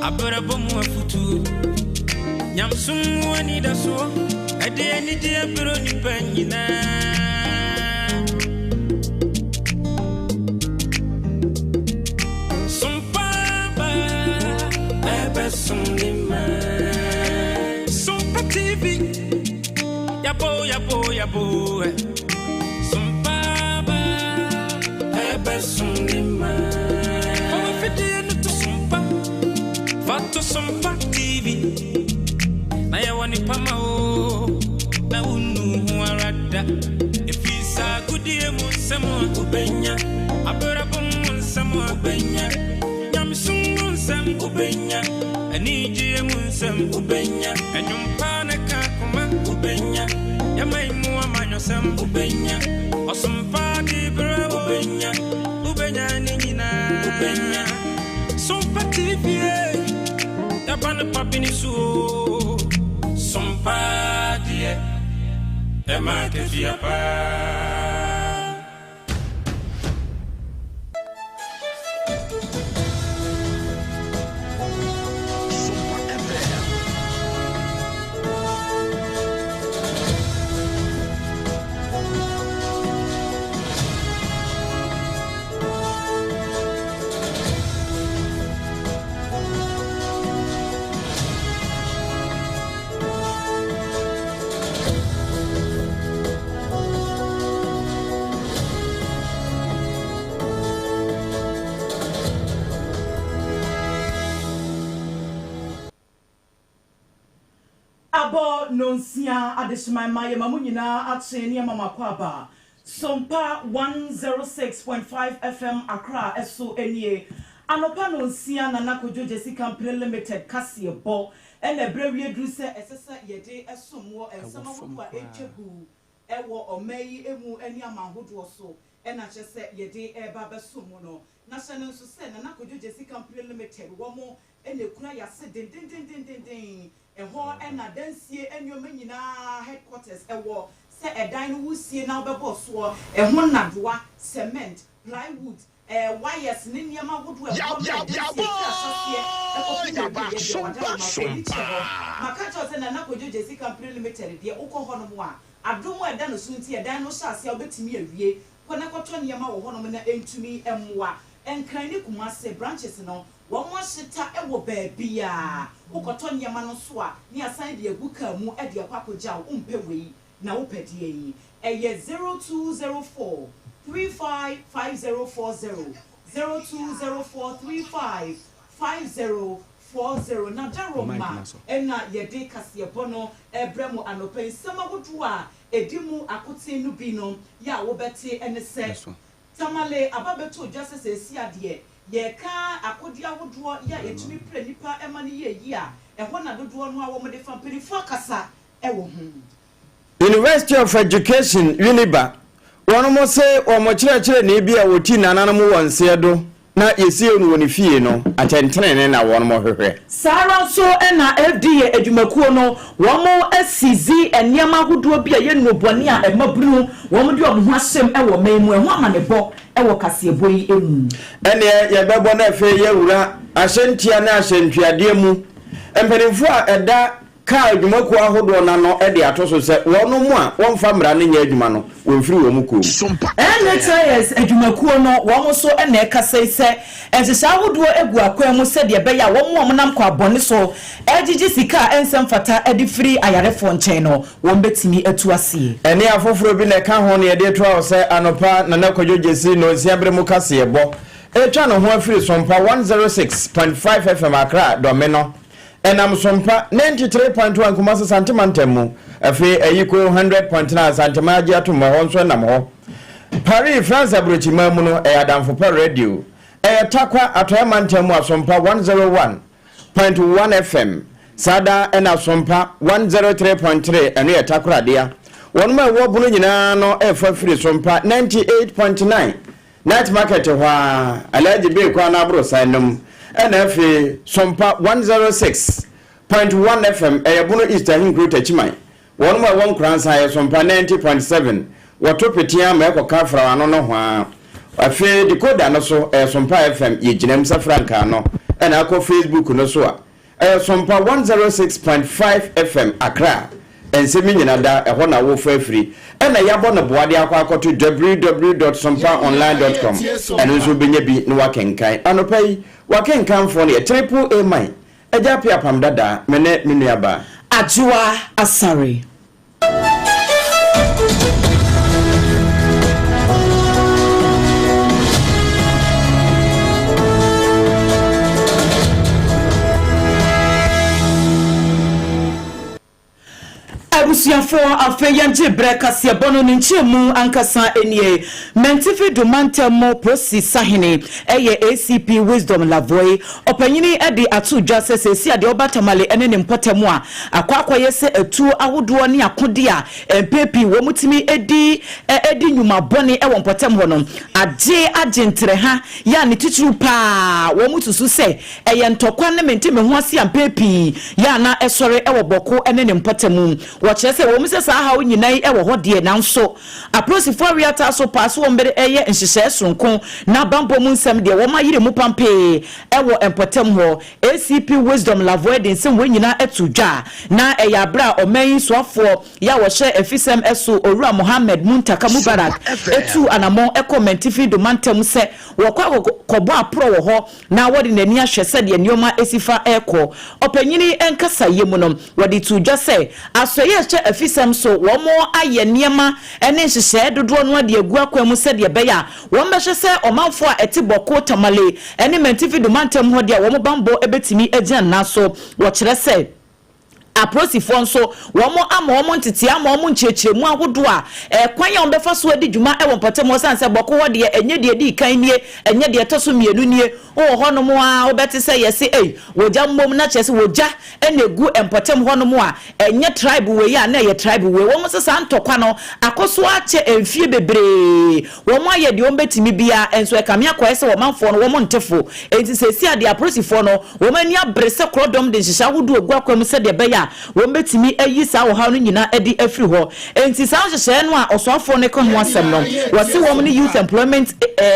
Abrabɔ mu afutuo, Nyamesom mu anidasoɔ, Ɛde anigyeɛ brɛ onipa nyinaa. Som pa ba, ɛbɛsom ne ma. Sompa TV, yabo yabo yabo. Sompa ba, ɛbɛsom ne ma. Fa w'afidie no to Sompa, fa to Sompa TV. Na yɛwɔ nipa ma o, na wonnu ho ara da. Ɛfiri saa agodie mu nsɛm a wobɛnya, abrabɔ mu nsɛm a wobɛnya, nyamesom mu nsɛm wobɛnya, anigyeɛ mu nsɛm wobɛnya, ɛnwom pa ne ka koma wobɛnya, yɛman mu amanyɔsɛm wobɛnya, ɔsom pa de berɛ wobɛnya, wobɛnya ne nyinaa wobɛnya. Sompa TV, yɛba no pa bi ne so o. Sompa deɛ, ɛma akatua paa. Sompa FM. Abɔ 6:30 adehyeman ma yɛma mo nyinaa akye ne yɛma mo akɔ aba. Sompa 106.5 FM Accra ɛso nie. Anɔpa 6:30 Nana Kojo Gyasi Company Limited kaseɛ bɔ ɛna ɛberɛ wie duru sɛ ɛsɛ sɛ yɛde ɛsom wɔ nsɛm Ɛwɔ fam ahodoɔ a ɛtwa koraa. gu ɛwɔ ɔman yi mu ne aman ahodoɔ so ɛna kyerɛ sɛ yɛde ɛreba abɛsom mu no. Na hyɛ no nso sɛ Nana Kojo Gyasi Company Limited wɔn ɛna ekura yase dendendendendenden. Ɛhɔ ɛna dansie nneɛma nyinaa headquarters ɛwɔ sɛ ɛdan no wusie na wobɛbɔ soɔ, ɛho nnadoa, cement, plywood, wires ne nneɛma ahodoɔ ɛboa ma ɛdansie firi ahyɛseɛ ɛkɔpem awieeɛ deɛ wada wo ma ani kyerɛ hɔ. Maka kyerɛ wo sɛ Nana Kojo Gyasi Company Limited deɛ wokɔ hɔnom a adom a ɛda no so nti ɛdan no hyɛ aseɛ a wobɛtumi awie. Kɔ na kɔtɔ nneɛma wɔ hɔnom na ɛntumi mmoa. Nkran ne Kumase branches no wɔn ahyeta wɔ baabi a wokɔtɔ nneɛma no so a ne asan de agu kaa mu de akɔ akɔgya wo. Wompɛ wei na wopɛ deɛ yi, ɛyɛ 0204 35 5040, 0204 35 5040. Na Mic daroma no so. ɛna yɛde kaseɛbɔ no ɛbrɛ mu anɔpa yi. Nsɛm ahodoɔ a ɛdi mu akoten no bi no yɛ a wobɛte ɛne sɛ Bɛso. Tamale aba bɛto dwa sɛ sɛ esi adeɛ yɛka akodeɛ ahodoɔ yɛ a yɛtumi pere nipa ɛma no yɛ yi a ɛhɔ na dodoɔ no a wɔde fa mpanimfoɔ akasa ɛwɔ ho. University of Education, Winneba, wɔn mo se wɔn kyerɛkyerɛni bi a wɔti nananom wɔ nseɛ do na yɛsie no wɔ ne fie no, atɛntenene na wɔn mo hwehwɛ. Saa ara nso na FDA adwumakuo no, wɔn asizi nneɛma ahodoɔ bi a ɛyɛ nnubɔne a mmabunu wɔn de wɔn ho ahyɛm wɔ ɔman mu, ɛho amanebɔ wɔ kaseɛbɔ yi mu. Ɛneɛ yɛbɛbɔ no afei yɛawura ahyɛntia ne ahyɛntuadeɛ mu. Mpanimfoɔ a ɛda kaa adwumakuo ahodoɔ no ano de ato so sɛ wɔnom a wɔmfa mmara no nyɛ adwuma no, wɔmfiri wɔn kuo mu. Sompa FM. NHIS adwumakuo no, wɔn nso na ɛkasa yi sɛ nhyehyɛe ahodoɔ gu akwan mu sɛdeɛ ɛbɛyɛ a wɔn a wɔnam kwan bɔne so regyegye sika a ɛnsɛ mfata de firi ayarefoɔ nkyɛn no, wɔbɛtumi atu aseɛ. Ɛne afoforɔ bi na ɛka ho na yɛde toa wo sɛ anɔpa Nana Kwadwo Gyasi 6:30 bere mu kaseɛbɔ retwa ne ho afiri Sompa 106.5 FM Accra Dɔme no. Ɛnam Sompa 93.1 Kumasi Sante mantam mu. Afei Ayiko 100.9 Asanteman agye atom ɛhɔ nso ɛnam hɔ. Paris, France aburokyiman mu no ɛyɛ Adamfo Pa Radio. Ɛyɛ Tarkwa Atɔeɛ mantam mu Asompa 101.1 FM. Saa da ɛna Sompa 103.3 ɛno yɛ Takoradi. Wɔn a ɛwɔ Bono nyinaa no ɛfa firi Sompa 98.9 Night Market hɔ a Alhaji Bey kwan no aborosan no mu. Ɛna afei Sompa 106.1 FM ɛyɛ Bono East Ahenkuro Takyiman. Wɔn a ɛwɔ Nkoransa yɛ Sompa 90.7 wɔto petea ma ɛkɔka Fraw ano no hwaa. Afei decoder no so ɛyɛ Sompa FM yɛgyina mu sɛ frankaa no. Ɛna akɔ Facebook no so a, ɛyɛ Sompa 106.5 FM Accra. Nsɛm yi nyina da ɛhɔ na wofa afiri. Ɛna yɛabɔ no boa de akɔ akɔto www.sompaonline dot com. Ɛno nso wobɛnya bi na woakenkan. Anɔpa yi, w'akenkanfoɔ no yɛ Triple A Man, Agya Appiah Apam Dadaa, me ne me nuabaa. Adwoa Asare. Abusuafoɔ, afei yɛngye berɛ kaseɛbɔ no ne nkyerɛmu ankasa nie. Mantifi Du Mantam mu Prosi Sahene yɛ ACP Wisdom Lavoe. Ɔpanyini de ato dwa sɛ seesei a deɛ ɔba Tamale ne ne mpɔtam a, akɔ akɔyɛ sɛ atuo ahodoɔ ne akodeɛ a mpɛn pii wɔtumi di di nnwuma bɔne wɔ mpɔtam hɔ no agye agye ntrɛha yɛ a ne titiriw pa ara wɔsusu sɛ ɛyɛ ntɔkwa ne mente-me-ho-ase a mpɛn pii yɛ a na ɛsɔre wɔ Bɔko ne ne mpɔtam. Wɔkyerɛ sɛ ɛwom sɛ saa haw nyinaa yi wɔ hɔ deɛ, nanso apolisifo awe ataa so paa sɛ wɔbɛyɛ nhyehyɛe soronko na bammɔ mu nsɛm deɛ wɔayere mu pampee wɔ mpɔtam hɔ. ACP Wisdom Lavoie de nsɛm wei nyinaa too dwa na ɛyɛ aberɛ a ɔman yi soafoɔ yɛ a wɔhyɛ afisɛm so Owura Mohammed Muntaka Mubarak tuu anamɔn kɔɔ Mantifi Do mantam sɛ wɔkɔ akɔbɔ aporɔ wɔ hɔ na wɔde n'ani ahwɛ sɛdeɛ nneɛma si fa rekɔ. Ɔpanyin yi nkasaeɛ mu no, wɔde too dwa sɛ, asoɛeɛ a ɛhyɛ afisɛm so, wɔayɛ nneɛma ne nhyehyɛeɛ dodoɔ no ara de agu akwan mu sɛdeɛ ɛbɛyɛ a wɔbɛhwɛ sɛ ɔmanfoɔ a ɛte Bawku, Tamale ne Mantifido mantam hɔ deɛ wɔn bammɔ bɛtumi agyina nna so. Wɔkyerɛ sɛ. Apolisifoɔ nso, wɔama wɔn nteteɛ, ama wɔn nkyerɛkyerɛmu ahodoɔ a ɛkwan a wɔbɛfa so adi dwuma wɔ mpɔtam hɔ. Ɛsiane sɛ Bɔko hɔ deɛ, ɛnyɛ deɛ ɛdi kan nie, ɛnyɛ deɛ ɛtɔ so mmienu nie. Wowɔ hɔnom ara, wobɛte sɛ yɛse ei, wɔgya mmom, na kyerɛ sɛ wɔgya na ɛgu mpɔtam hɔnom a, ɛnyɛ tribe wei a na ɛyɛ tribe wei. Wɔn se saa ntɔkwa no akɔ so akyɛ mfie bebree. Wɔayɛ deɛ wɔbɛtumi biara, nso ɛkame akɔyɛ sɛ ɔmanfoɔ no wɔn nte fo. Enti seesei a deɛ apolisifoɔ no wɔn ani abere sɛ korɔdɔm de nhyehyɛe ahodoɔ gu akwan mu sɛdeɛ ɛbɛyɛ a wɔbɛtumi ayi saa ɔhaw no nyinaa adi afiri hɔ. Enti saa nhyehyɛeɛ no a ɔsoafoɔ no reka ho asɛm no, wɔse wɔn ne Youth Employment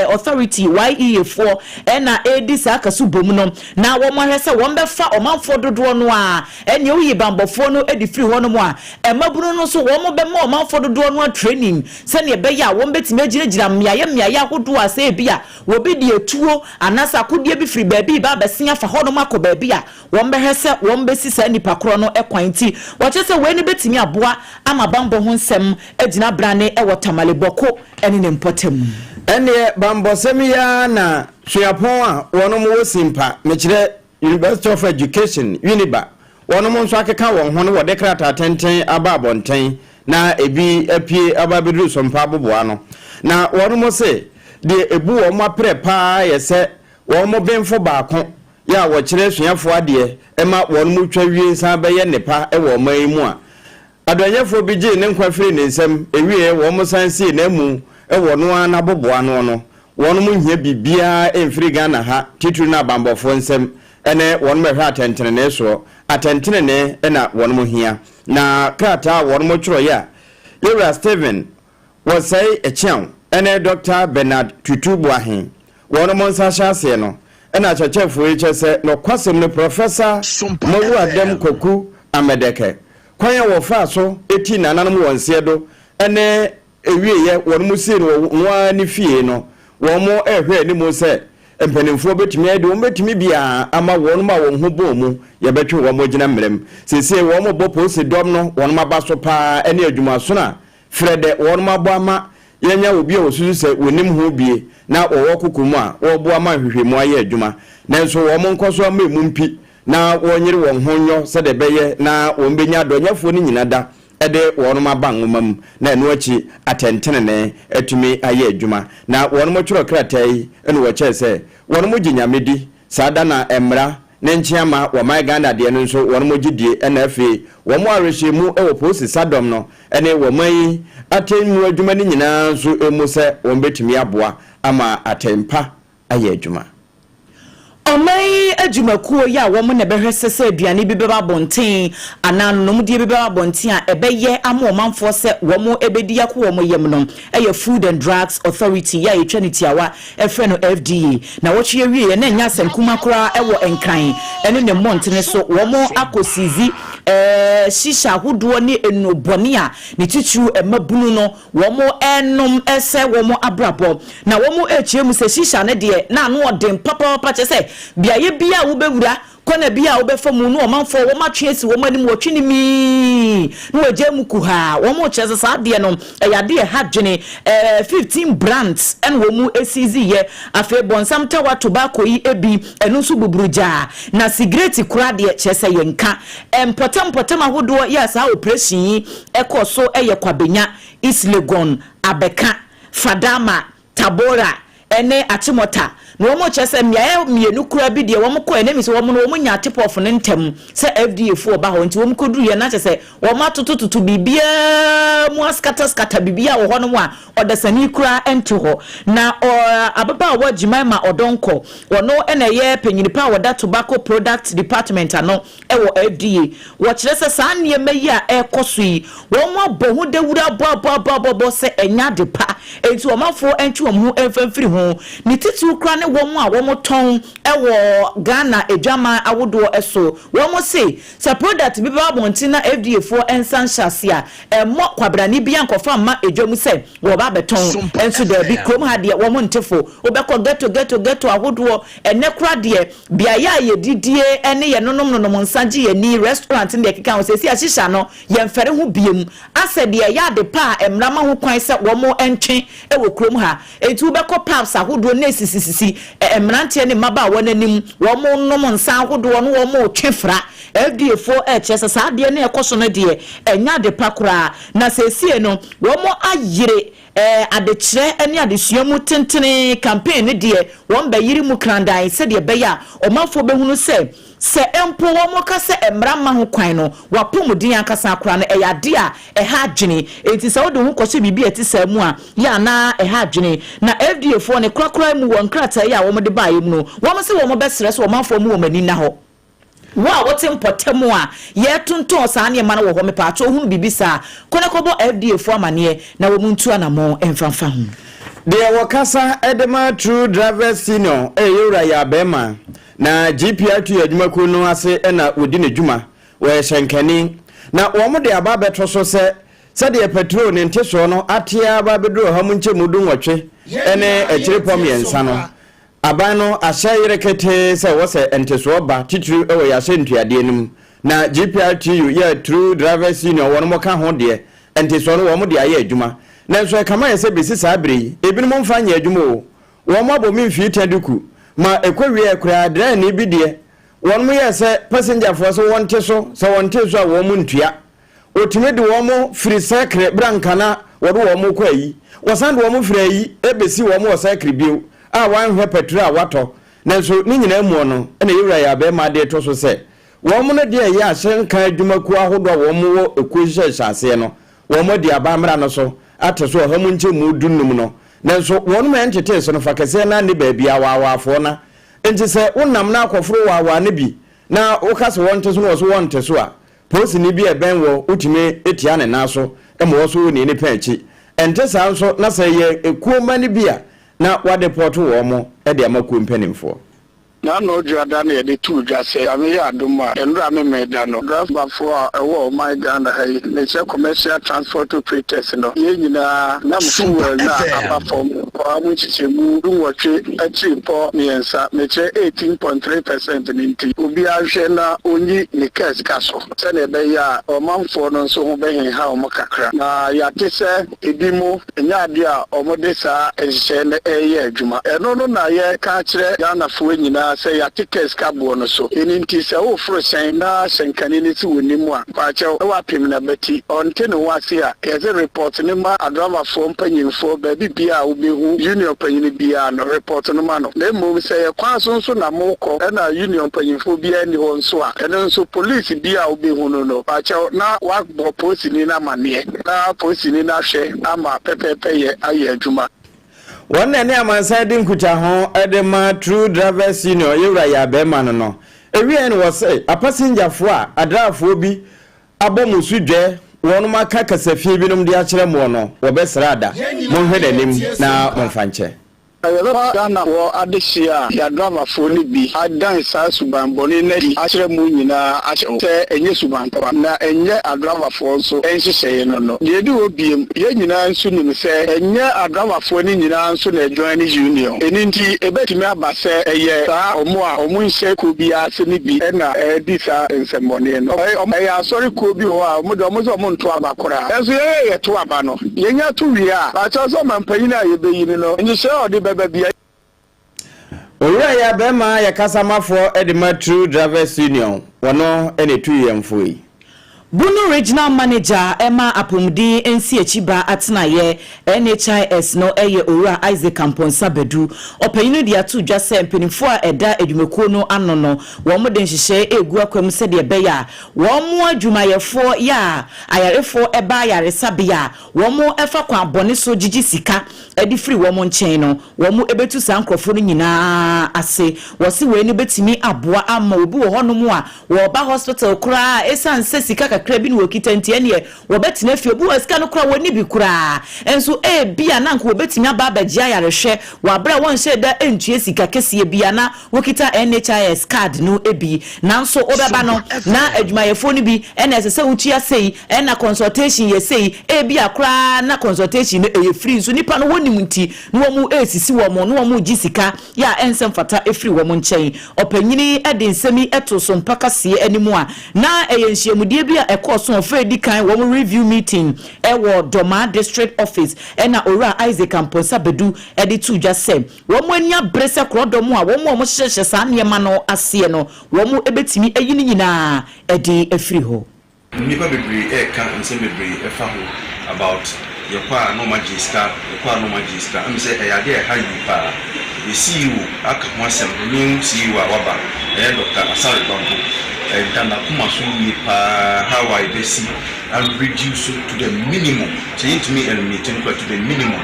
Authority, YEA, foɔ na ɛredi saa kasubom no na wɔahwɛ sɛ wɔbɛfa ɔmanfoɔ dodoɔ no ara. Ɛnneɛ woyi banbɔfoɔ no de firi hɔnom a, mmabunu no nso wɔbɛma ɔmanfoɔ dodoɔ no ara training sɛdeɛ ɛbɛyɛ a wɔbɛtumi agyinagyina mmeaeɛ mmeaeɛ ahodoɔ a sɛ ebia obi de atuo anaasɛ akodeɛ bi firi baabi reba abɛsen afa hɔnom akɔ baabi a, wɔbɛhwɛ sɛ wɔbɛsi saa nnipa korɔ no kwan. Nti wɔkyerɛ sɛ wei no bɛtumi aboa ama banbɔ ho nsɛm agyina brane wɔ Tamale Bɔko ne ne mpɔtam. Ɛnneɛ banbɔsɛm yi ara na suapɔn a wɔnom wɔ Simpa, mekyerɛ University of Education, Winneba, wɔnom nso akeka wɔn ho ne wɔde krataa tenten aba abɔnten na ebi apue aba abɛduru Sompa aboboano. Na wɔnom se deɛ ɛbu wɔn aperɛ pa ara yɛ sɛ wɔn benfo baako yɛ a wɔkyerɛ asuafoɔ adeɛ ma wɔnom twa wie san bɛyɛ nnepa wɔ ɔman yi mu a Aduanyɛfoɔ bi gyee ne nkwa firii ne nsam, ɛwieɛ wɔn san sii n'amu wɔ ɔno ara n'aboboano no. Wɔnom nhia biribiara mfiri Ghana ha, titiri no abanbɔfoɔ nsam ne wɔnom ɛhwɛ atɛntenenee soɔ. Atɛntenenee na wɔnom hia. Na krataa a wɔnom twerɛeɛ a Yɛwura Stephen Wɔsɛe Kyeaw ne Dɔkta Bernard Tutu Boahen wɔnom nsa hyɛ aseɛ no, ɛna akyerɛkyerɛfoɔ yi kyerɛ sɛ nɔkwasɛm no Prɔfɛsa Mawuadam Kwaku Amedeke kwan a wɔfaa so tii nananom wɔ nseɛ do ne ɛwieɛ wɔnom sii no wɔ no ara ne fie no, wɔn rehwɛ anim sɛ mpanimfoɔ bɛtumi ayɛ deɛ wɔn bɛtumi biara ama wɔnom a wɔn ho bɔɔ mu yɛbɛtwe wɔn agyina mmerɛm. Seesei wɔn rebɔ polisi dɔm no wɔnom aba so paa ne adwumasono a Frɛ dɛ wɔnom abɔ ama yɛanya obi a wɔsusu sɛ wɔnim ho bie na wɔwɔ koko mu a wɔreboa ma nhwehwɛmu ayɛ adwuma. Nanso wɔn nkɔso ama emu mpi na wɔnyere wɔn ho nyɔ sɛdeɛ ɛbɛyɛ na wɔn bɛnya adɔnyɛfoɔ no nyina da de wɔnom aba nwoma mu na ɛno akyi atɛntenenee atumi ayɛ adwuma. Na wɔnom twerɛ krataa yi na wɔkyɛɛ sɛ wɔnom gye Nyame di saa da na mmara ne nkyeama wɔ man Ghana deɛ no nso wɔnom gye die ɛna afei wɔn awerɛhyɛmu wɔ polisi sadɔm no ne wɔ man yi atɛnmu adwuma no nyinaa nso mu sɛ wɔn bɛtumi aboa ama atɛn pa ayɛ adwuma. Ɔman yi adwumakuo yi a wɔn na ɛbɛhwɛ sɛ sɛ aduane bi bɛba abɔnten anaa anonomdeɛ bi bɛba abɔnten a ɛbɛyɛ ama ɔmanfoɔ sɛ wɔn bɛdi akɔ wɔn yam no yɛ Food and Drugs Authority yi a yɛtwa no tiawa frɛ no FDA. Nawɔtwe awieɛ na ɛnyɛ asɛm kuma koraa wɔ Nkran ne ne mmɔntene so wɔn akɔ sizi shisha ahodoɔ ne nnuro bɔne a ne titiriw mmabunu no Wɔrenom sɛ wɔn abrabɔ. Na wɔrekyerɛ mu sɛ shisha no deɛ, na ano ɔden papaapa, kyerɛ sɛ beaeɛ biara a wobɛwura, kɔna biara a wobɛfa mu no ɔmanfoɔ wɔatwe asi wɔn anim, wɔtwe no mii na wɔagyae mu kuhaa. Wɔrekyerɛ sɛ saa adeɛ no, ɛyɛ adeɛ a ɛha adwene. Ɛɛ 15 brands na wɔsiiziiɛ. Afei bɔnsam tawa tobacco yi bi, ɛno nso buburu gyaa. Na sigreti koraa deɛ, kyerɛ sɛ yɛnka. Mpɔtam mpɔtam ahodoɔ yɛ a saa oprehyɛn yi kɔɔ so yɛ Kwabenya, East Legon, Abɛka, Fadama, Tabora ne Achimota. Na wɔn kyerɛ sɛ mmeaeɛ mmienu koraa bi deɛ wɔn kɔɛ na ɛmi sɛ wɔn no wɔn nyaa tip off no ntɛm sɛ FDA foɔ ba hɔ nti wɔn kɔduruiɛ na kyerɛ sɛ wɔn atotototo biribiara mu askataskata biribiara wɔ hɔnom a ɔdasani koraa nte hɔ. Na ɔ ababaawa Jemima Odonkor, ɔno na ɛyɛ panyini pa a ɔda Tobacco Product Department ano wɔ FDA. Wɔkyerɛ sɛ saa nneɛma yi a ɛrekɔ so yi, wɔabɔ ho dawuro abɔabɔabɔabɔ sɛ ɛnyɛ ade pa, enti ɔmanfoɔ ntwe wɔn ho mfa mfiri ho. Ne titiriw koraa ne wɔn a wɔtɔn wɔ Ghana adwaman ahodoɔ so. Wɔse sɛ product bi ba abɔnten na FDA foɔ nsa nhyɛ ase a, ɛmmɔ kwabrane biara nkɔfa mma dwa mu sɛ wɔreba abɛtɔn. Nso daabi, kurom ha deɛ wɔn nte fo. Wobɛkɔ ghetto ghetto ghetto ahodoɔ, ɛnnɛ koraa deɛ Beaeɛ a yɛdidie ne yɛnonom nonom nsa gye yɛn ani, restaurant ne deɛ ɛkeka ho, seesei ahyehyɛ ano, yɛmfɛre ho biom. Asɛ deɛ ɛyɛ ade pa a mmara ma ho kwan sɛ wɔn ntwe wɔ kurom ha. Enti wobɛkɔ pubs ahodoɔ na ɛsisisisi mmeranteɛ ne mmabaawa no anim, wɔn nom nsa ahodoɔ na wɔn retwe fra. FDA foɔ rekyerɛ sɛ saa adeɛ no a ɛkɔ so no deɛ ɛnyɛ ade pa koraa. Na seesei no wɔn ayere Ɛɛ adekyerɛ ne adesua mu tentene campaign no deɛ wɔn bɛyere mu krandan sɛdeɛ ɛbɛyɛ a ɔmanfoɔ bɛhunu sɛ, sɛ mpo wɔka sɛ mmara mma ho kwan no, w'apɔmuden ankasa koraa no ɛyɛ adeɛ a ɛha adwene. Enti sɛ wode wo ho kɔhyɛ biribi a ɛte saa mu a, yɛ a na ɛha adwene. Na FDA foɔ no korakora mu wɔ nkrataa yi a wɔde baeɛ mu no, wɔn se wɔbɛsrɛ sɛ ɔmanfoɔ mmu wɔn ani nna hɔ. Wo a wote mpɔtam a yɛretontɔn saa nneɛma no wɔ hɔ, mepaakyɛw hunu biribi saa a, kɔ na kɔbɔ FDA foɔ amaneɛ na wɔn ntu anamɔn mfa mfa ho. Deɛ wɔkasa de ma True Drivers Senior yɛ Yɛwura Yaa Bɛɛma, na GPRT adwumakuo no ase na wɔdi ne dwuma. Wɔyɛ hyɛnkani. Na wɔn de aba abɛto so sɛ sɛdeɛ pɛtro ne ntesoɔ no ate ara ba abɛduru ɔha mu nkyɛmu du nwɔtwe ne akyirepɔ mmiɛnsa no, Aban no ahyɛ yere ketee sɛ ɛwɔ sɛ ntesoɔ ba, titiriw wɔ yɛn ahyɛntuadeɛ no mu. Na GPRTU yɛ True Drivers Union wɔnom ka ho deɛ, ntesoɔ no wɔn de ayɛ adwuma. Nanso ɛkama yɛ sɛ bɛsi saa berɛ yi, ebinom mfa nyɛ adwuma o. Wɔn abɔ me mfii tɛ duku ma ɛkɔ wieɛ koraa draɛni bi deɛ, wɔnom yɛɛ sɛ pasengyafoɔ sɛ wɔnte so, sɛ wɔntee so a wɔn ntua. Wɔtumi de wɔn firi sɛkere berɛ a nka na wɔde wɔn rekɔ ayi. Wɔsan de wɔn firi ayi bɛsi wɔn wɔ sɛkere bio a wɔanhwɛ pɛtro a wɔatɔ. Nanso ne nyinaa muɔ no, na yɛn Wura yɛ abarimaa de reto so sɛ, wɔn no deɛ ɛyɛ ahyɛnka adwumakuo ahodoɔ a wɔn wɔ ekuo hyehyɛ nhyɛaseɛ no, wɔn adi aban mmara no so ate so ɔha mu nkyɛmu du nnum no. Nanso wɔn a ɛntetee so no fa kɛseɛ no ara nni baabiara, waawaafoɔ na. Enti sɛ wonam na akɔforo waawaa no bi na woka sɛ wɔnte so na wɔso wɔnte so a, Polisini bi a ɛbɛn wɔ wo tumi tia ne nan so ma wɔso onii no pɛn akyi. Ɛnte saa nso na sɛ ɛyɛ kuo mma no bi a, na wɔadepɔɔto wɔn de ama kuo mpanimfoɔ. N'ano dwoada na yɛde too dwa sɛ Nyame yɛ adom a, nnora Memeneda no, driverfoɔ a ɛwɔ ɔman Ghana ha yi, mekyerɛ commercial transport operators no, yɛn nyinaa nam fuel no a aba fam ɔha mu nkyekyɛmu dunwɔtwe akyiripɔ mmiɛnsa, mekyerɛ 18.3 percent no nti, obiara nhwɛ na ɔnyi ne kaa sika so sɛdeɛ ɛbɛyɛ a ɔmanfoɔ no nso ho bɛhenha wɔn kakra. Na yɛate sɛ ebinom, ɛnyɛ adeɛ a wɔde saa nhyehyɛeɛ no reyɛ adwuma. Ɛno no na yɛreka akyerɛ Ghanafoɔ nyinaa sɛ yɛate kaa sika boɔ no so. Ɛno nti sɛ woreforo hyɛn na hyɛnkani no si w'anim a, Mpakyɛw, wɔ apem na bɛti. Ɔnte ne ho ase a, yɛdze report no ma adramafoɔ mpanyinfoɔ baabi biaa a wobehu union panyini biaa no, report no ma no. Na mmom sɛ ɛyɛ kwan so nso na mokɔ ɛna union panyinfoɔ biaa nni hɔ nso a, ɛno nso police biaa a wobehu no no, mpakyɛw na wabɔ polisini no amaneɛ na polisini no ahwɛ ama pɛpɛɛpɛyɛ ayɛ adwuma. Wɔn na ɛne amansan di nkutaho de ma True Drivers Union yɛwura yɛ abɛɛma no. Ewiei no wɔse apasengyafo a adraafoɔ bi abɔ mo so dwɛ wɔnom aka kasafie binom de akyerɛ moɔ no, wɔbɛsrɛ ada. Monhwɛ n'anim na momfa nkyɛ. Yɛbɛfa Ghanafoɔ adehyeɛ a yɛadravafoɔ no bi adan saa suban bɔne no adi akyerɛ mo nyinaa akyerɛ wo sɛ ɛnyɛ suban papa na ɛnyɛ adravafoɔ nso nhyehyɛeɛ no no. Deɛ ɛdi hɔ biom, yɛn nyinaa nso nim sɛ ɛnyɛ adravafoɔ no nyinaa nso na ɛjoine union. Ɛno nti ɛbɛtumi aba sɛ ɛyɛ saa wɔn a wɔnhyɛ kuo biara ase no bi na ɛredi saa nsɛmmɔne no. Ɛyɛ asɔre kuo bi wɔ hɔ a wɔn deɛ wɔn sɛ wɔnto aba koraa. Nanso yɛn a yɛto aba no, Yɛnya to wie a, pakyɛw sɛ ɔmanpanyin a yɛbɛyi no no, nhyehyɛe a ɔde bɛba biara. Owura yi abɛɛma yɛ kasamafoɔ de ma True Drivers Union, wɔno na ɛtuu yɛn fo yi. Bono Regional Manager ma Apɔmuden Nsiakyiba Atenaeɛ, NHIS, no yɛ Owura Isaac Amponsah Badu. Ɔpanyin no de ato dwa sɛ mpanimfoɔ a ɛda adwumakuo no ano no, wɔde nhyehyɛeɛ regu akwan mu sɛdeɛ ɛbɛyɛ a wɔn adwumayɛfoɔ yɛ a ayarefoɔ ba ayaresabea a, wɔfa kwan bɔne so gyegye sika de firi wɔn nkyɛn no, wɔbɛtu saa nkorɔfoɔ no nyinaa ase. Wɔse wei no bɛtumi aboa ama obi wɔ hɔnom a wɔba hospital koraa a ɛsiane sɛ sika kakra bi na wɔkita nti ɛneɛ wɔbɛtena fie. Obi wɔ hɔ a sika no koraa wɔnni bi koraa nso ebia na anka wɔbɛtumi aba abɛgye ayarehwɛ wɔ aberɛ a wɔnhyɛɛ da ntua sika kɛseɛ biara na wokita NHIS card no bi nanso wobɛba no na adwumayɛfoɔ no bi na ɛsɛ sɛ wotua sei na consultation yɛ sei, ebia koraa na consultation no ɛyɛ free nso nnipa no wɔnnim nti na wɔn resisi wɔn na wɔn regye sika yɛ a ɛnsɛ mfata firi wɔn nkyɛn. Ɔpanyini yi de nsɛm yi too so mpa kaseɛ anim a na ɛyɛ nhyiamudie bi a ɛkɔɔ so ɔfɛ ɛdi kan wɔn review meeting wɔ Dormaa District Office ɛna Owura Isaac Amponsah Badu de too dwa sɛ Wɔn ani abere sɛ korɔdɔm a wɔn a wɔhyehyɛ saa nneɛma no aseɛ no, wɔbɛtumi ayi ne nyinaa de afiri hɔ. Nnipa bebree ɛɛka nsɛm bebree ɛfa ho about yɛkɔ a na ɔmo agye sika, yɛkɔ a na ɔmo agye sika. Ɛmi sɛ ɛyɛ adeɛ a ɛha yie paa. Yɛ CEO aka ho asɛm, new CEO a waba, ɛyɛ Doctor Asare Bampo, ɛda n'akoma so yie paa how a yɛbɛsi a reduce to the minimum, sɛ yɛntumi eliminate no koraa to the minimum.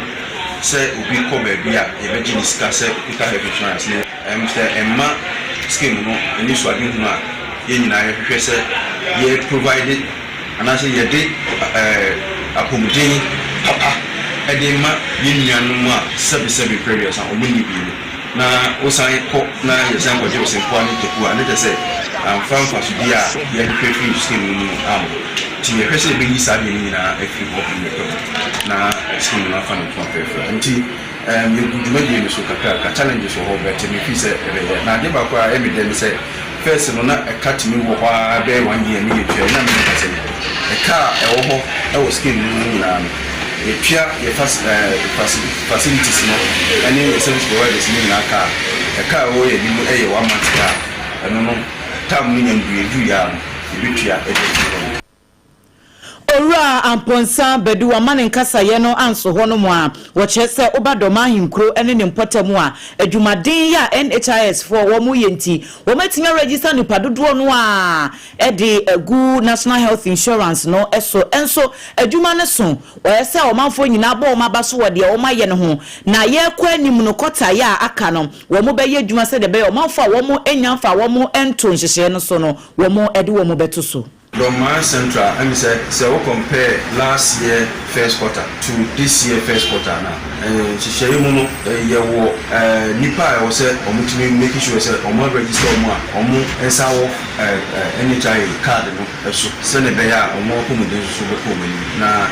Sɛ obi kɔ baabi a yɛbɛgye ne sika sɛ okita health insurance no, ɛm sɛ ɛmma scheme no anisoadehunu a yɛn nyinaa yɛhwehwɛ sɛ yɛ provide anaasɛ yɛde ɛɛ apɔmuden papa de ma yɛn nuanom a sɛbesɛbe mprɛ aduasa wɔn nni bi no. Na wosan kɔ na yɛsan kɔgye wo sempoa ne taku a, na kyerɛ sɛ amfa mfasodeɛ a yɛhwehwɛ firi scheme no mu no amma. Nti yɛhwɛ sɛ yɛbɛyi saa adeɛ no nyinaa afiri hɔ mmerɛ pa mu na scheme no afa ne ntoma fɛɛfɛ. Nti um yɛgu dwumadie no so kakrakra, challenges wɔ hɔ but me feel sɛ ɛbɛyɛ. Na adeɛ baako a ɛyɛ me dɛ ne sɛ first no na ɛka tumi wɔ hɔ ara bɛyɛ one year ne yɛtua, ɛnna me meka sɛ ɛka a ɛwɔ hɔ wɔ scheme no mu nyinaa no yɛtua yɛ facilities no ne yɛ service providers no nyinaa ka a, ɛka a ɛwɔ yɛn anim yɛ one month ka a ɛno no term no nya nduruiɛ, ɛduruiɛ ara no yɛbɛtua de afiri hɔ nom. Owura Amponsah Badu wama ne nkasaeɛ no anso hɔ nom a, wɔkyerɛ sɛ woba Dɔma ahenkuro ne ne mpɔtam a, adwumaden yi a NHIS foɔ wɔn yɛ nti, wɔn atumi aregister nnipa dodoɔ no ara de agu National Health Insurance no so. Nso adwuma no so, wɔyɛ sɛ ɔmanfoɔ nyinaa bɔ wɔn aba so wɔ deɛ wɔn ayɛ no ho. Na yɛrekɔ anim no, kɔtaeɛ a aka no, wɔn bɛyɛ adwuma sɛdeɛ ɛbɛyɛ ɔmanfoɔ a wɔn nnya mfaa wɔn nto nhyehyɛeɛ no so no, wɔn de wɔn bɛto so. Dormaa Central ɛmi sɛ sɛ wo compare last year first quarter to this year first quarter no a, nhyehyɛeɛ mu no yɛ wɔ nnipa a ɛwɔ sɛ wɔn tumi make sure sɛ wɔn a register wɔn a wɔn nsa wɔ NHIA card no so sɛdeɛ ɛbɛyɛ a wɔn apɔmuden nso so bɛkɔ wɔn anim na